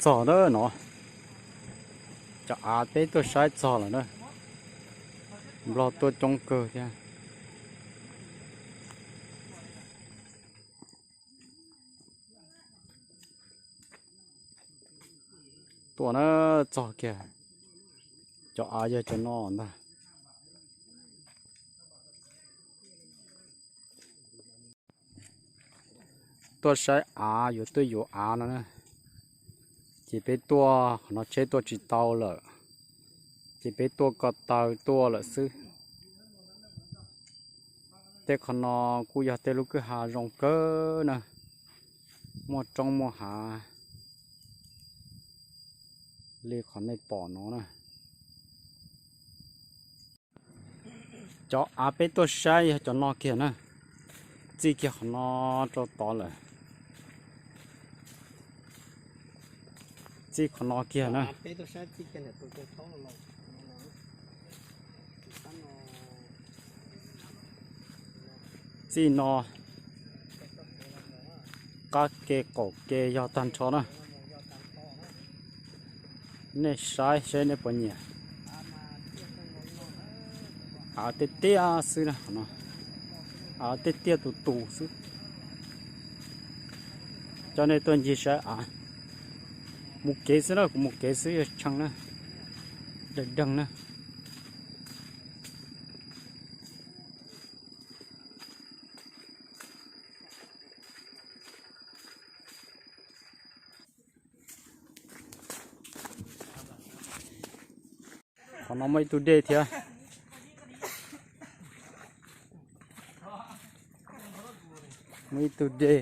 Txog na no, cov av peb tuaj saib txog lawm na. Nplog tuaj coob kawg thiab. Tuaj na, txog kiag. Cov av yog cov no ntag. Tuaj saib av, yuav tuaj yuav av no na. Ces peb tuaj qhov no tsheb tuaj tsis tau lawm, ces peb tuaj ko taw tuaj lawm xwb. Tej qhov no kuj yog tej lub kwj ha zoo kawg na, muaj roob muaj hav li qhov nej pom no na. Cov av peb tuaj saib yog cov no kiag na. Txij kiag qhov no rau tod lawm. Txij qhov no kiag na. Txij no qab ke qaum ke yog tag nrho na. Nej saib seb nej puas nyiam. Av tiaj tiaj xwb na, av tiaj tiaj tus tus xwb. Coj nej tuaj ncig saib av. Mus kev xwb na, kuv mus kev xwb, yog tshee na, deeg deeg na. Qhov no muaj ib tug dej thiab. Muaj ib tug dej.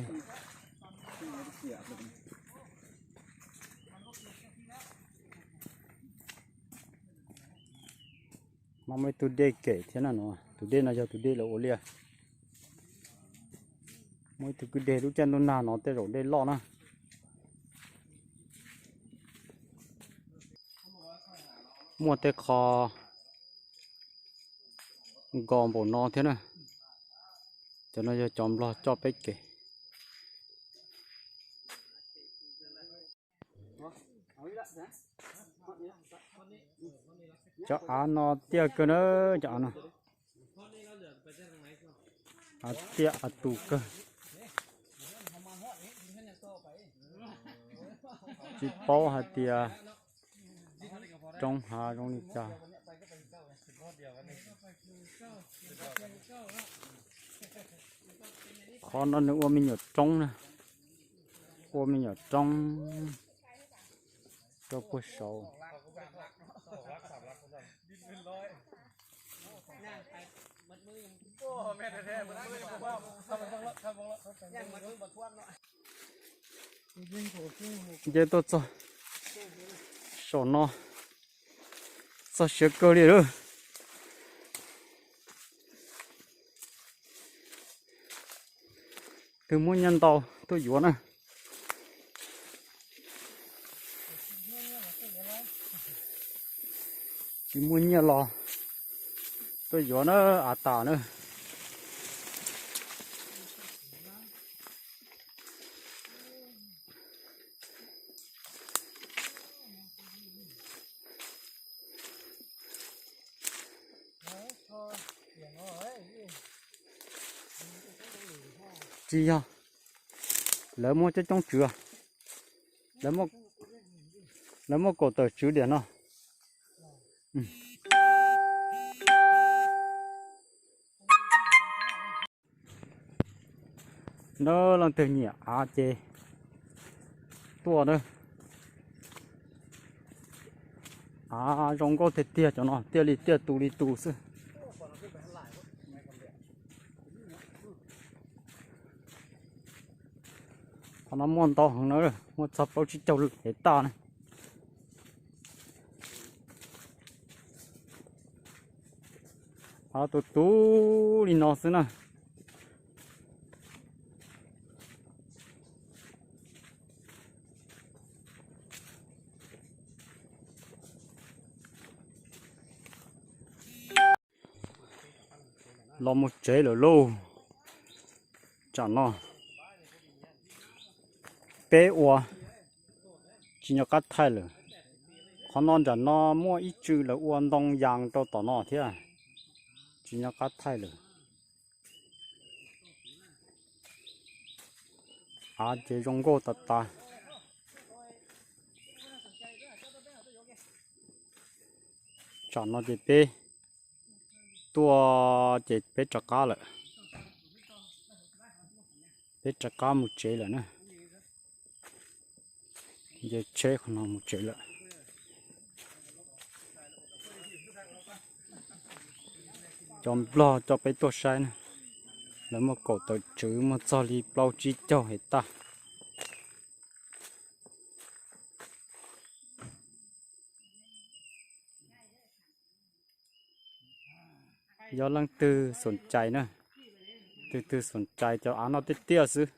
No muaj ib tug dej kem thiab na no. Tus dej no yog tus dej lawv ua liaj. Muaj ib tug kwj deg, lub caij ntuj nag no tej zaum dej loj na. Muaj tej qho nkos npaum no thiab na. Cov no yog cov nplog coj peb kev. Cov av no tiaj kawg na, cov av no. Av tiaj av tus kawg. Tsis paub hais tias roob hav zoo li cas. Qhov no nws ua me nyuam roob na, ua me nyuam roob rau puag saud. Nce tuaj txog saum no, txog siav kawg li lawm. Twg muaj nyiaj ntau tuaj yuav na. Tsis muaj nyiaj los tuaj yuav na, av tas na. Tsis yog, lawv muab coob coob tswv, lawv muab kaum tawm tswv diam no. Nab leej twg nyiam av ces tuaj na. Av zoo nkauj tiag tiag, cov no tiaj li tiaj tus li tus xwb. Qhov no muaj ntau heev na, muaj txog plaub tsib caug hais tag na. Av tus tus li no xwb na. Los mus tsev lawm lauj. Tsam no peb ua tsis nco qab thaij lawm. Qhov no nram no muaj ib tsw lawv ua ntoo yas rau tom no thiab, tsis nco qab thaij lawm. Av ces zoo nkauj tas tas. Tsam no ces peb tuaj ces peb rov qab lawm. Peb rov qab mus tsev lawm na. Nce tsheb qhov no mus tsev lawm. Cov nplog coj peb tuaj saib na, lawv muaj kaum tawm tswv muaj txog li plaub tsib caug hais tag. Yog leej twg xoom cai na, twg twg xoom cai cov av no tiaj tiaj xwb,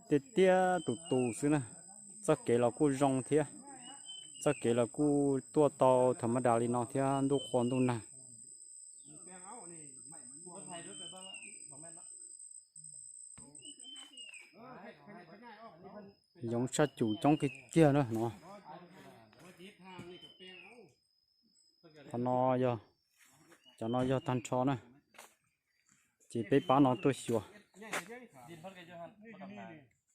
tiaj tiaj tus tus xwb na. Txoj kev los kuj zoo thiab, txoj kev los kuj tuaj tau tham ma das li no thiab ntuj qhua ntuj nag. Yoov tshaj cum coob kiag kiag na no. Qhov no yog, cov no yog tag nrho na. Ces peb pab no tuaj xyuas,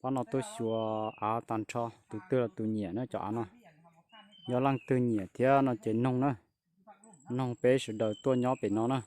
pab no tuaj xyuas av tag nrho, tus twg los tus nyiam na cov av no. Yog leej twg nyiam thiab no ces noog na, noog peb sawv daws tuaj nyob pem no na.